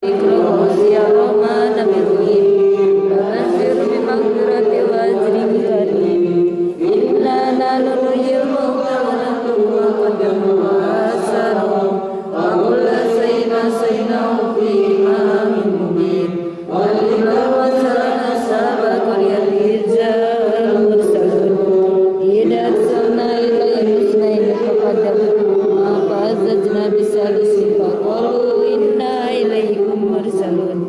Ya Rahman Rahim. Fabashshir bi-maghfirati wa ajrin karim. Inna nahnu nuhyil mauta wa naktubu ma qaddamu wa atharahum wa kulla shay'in ahsaynahu fi imamin mubin. Wa wadrib mathalan ashaba qaryati idh ja'ahal mursalun. Idh arsalna ilayhim itsnaini fakadzabuhuma fa'azzazna bisalisin faqalu inna ilaykum mursalun.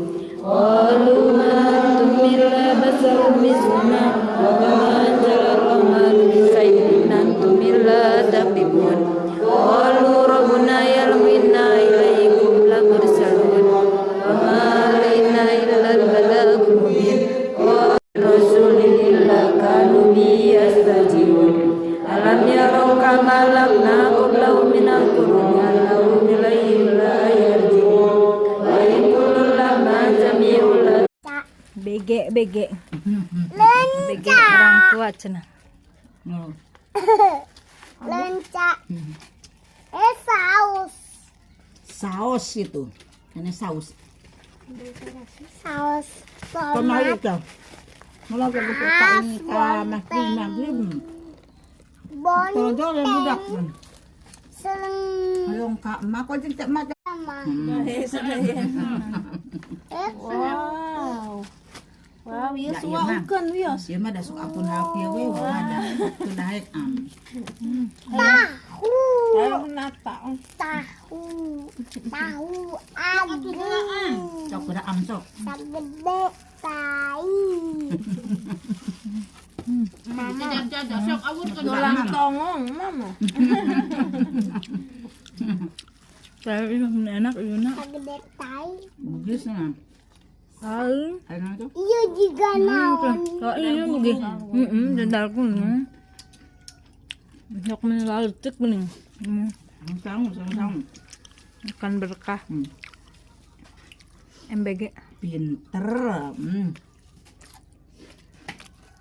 Qalu ma antum illa basharun mithluna wa ma anzala ar-rahmanu min syai'in in antum illa takdzibun. Qalu rabbuna ya'lamu inna ilaykum lamursalun wa ma alaina illa al-balaghul mubin. Wa rasulin illa kanu bihi yastahzi'un. Alam yarau kam ahlakna qablahum minal quruni annahum ilaihim la yarji'un. Wa in kullun lamma jami'un. BG BG BG orang tua cenah. Oh. Lencak. Eh, saus. Saus itu. Ini saus. Saus Kemari tomat. ka. Mula ka gusto kain ka maghrib maghrib. Bon. Todo yang budak. Seleng Ayong ka mako jeng tak mata. sama. Eh, Eh, Wow. Wow, ya Ya, suah iya, mah. ukan wios. Ieu mah da sok apun hapi we ada. Teu daek am. Tahu. Ayo nata. Tahu. Tahu abu. Sok kuda am sok. Sagede tai. Mama. Sok awur ka Tulang tongong, mama. Saya ini enak ini nak. Sagede tai. Bugis na. Ayo. Ayo na to. Iya juga naon. Oh, iya bugi. Heeh, jendalku. Sok menelalutik bening. Sang sang sang. Ikan berkah. MBG. Pinter.